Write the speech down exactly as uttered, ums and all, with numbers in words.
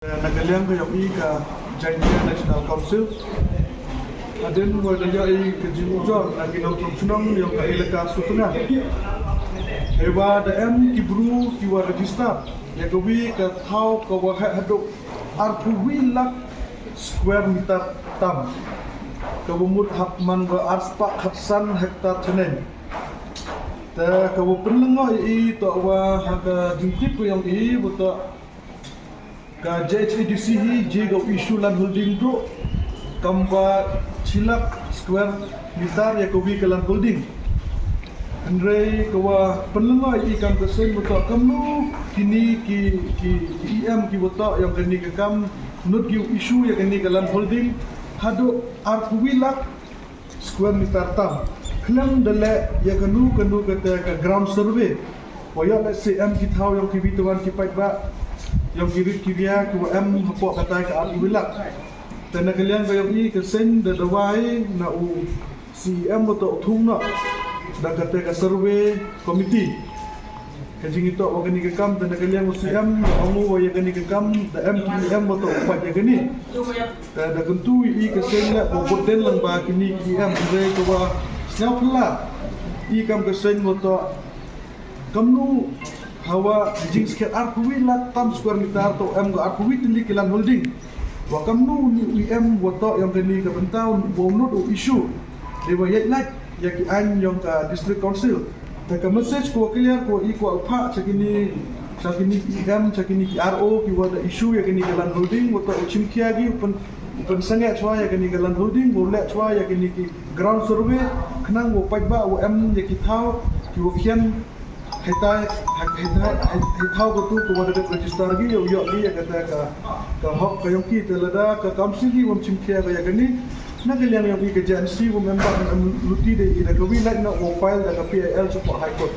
Na ka liang ka yong i ka Jaintia National Council, hadien wa da yoh i ka jingujor na ki nongchong chnong yong ka elaka Sutnga, heiwa da em ki bru ki wa register ya ka wi ka thaw ka wa heh hadooh arphaw wi lak square meter tam, ka wa mut hap man wa arspah khatsan hectare chaneng. Te ka wa pynlyngngoh i toh wa ha ka jingtip ka yong i wa toh ka J H A D C hi, ji ka issue land holding tu kam wa chi lak square meter ya ka wi ka land holding. Hynrei ka wa pynlyngngoh i kam ka seiñ wa toh kamnu kini ki, ki, ki E M ki wa toh yong kani ka kam, nut ki issue ya kani ka land holding hadooh arphaw wi lak square meter tam, khlem da leh ya kanu kanu kata ka ground survey wa yoh leh se em ki thaw yong ki wi tawon ki paidbah yong ki rit ki ria ki wa em hapoh kata ka arphaw wi lak. Te na ka liang ka yong i ka seiñ da dawa i na u C E M wa toh u thung noh da kata ka survey committee. Ka jingitoh wa kani ka kam, te na ka liang u C M da ong u wa ya kani ka kam da em ki E M wa toh u pait ya kani. Te da kyntu i ka seiñ leh wa bud dien lang wa kini ki E M, hynrei ka wa sñiaw phylla i kam ka seiñ wa toh kamnu hawa jingskhem arphaw wi lak tam square meter toh em ka arphaw wi tylli ki land holding. Wa kamnu ni u E M wa toh yong kani ka bynta wow nut u issue dei wa yait lait ya ki aiñ yong ka District Council. Te ka message ko wa clear ko i ko wa phah cha kini, cha kini ki E M, cha kini ki R O ki wa da issue ya kani ka land holding, wa toh u chimkhia ki, u pyn, u pynsangeh chwa ya kani ka land holding, wow leh chwa ya kini ki ground survey, khnang wow paidbah wa em ya ki thaw ki wa khian hei tai, hei, hei tai, hei, hei thaw katu ka wa da dep register ki, yow yoh ki ya kata ka, ka hok ka yong ki. Te lada ka council hi wam chimkhia ka ya kani, na ka liang yong i ka J N C wam em bak, em luti de i, da ka wi lait noh wow file da ka P I L chapoh High Court.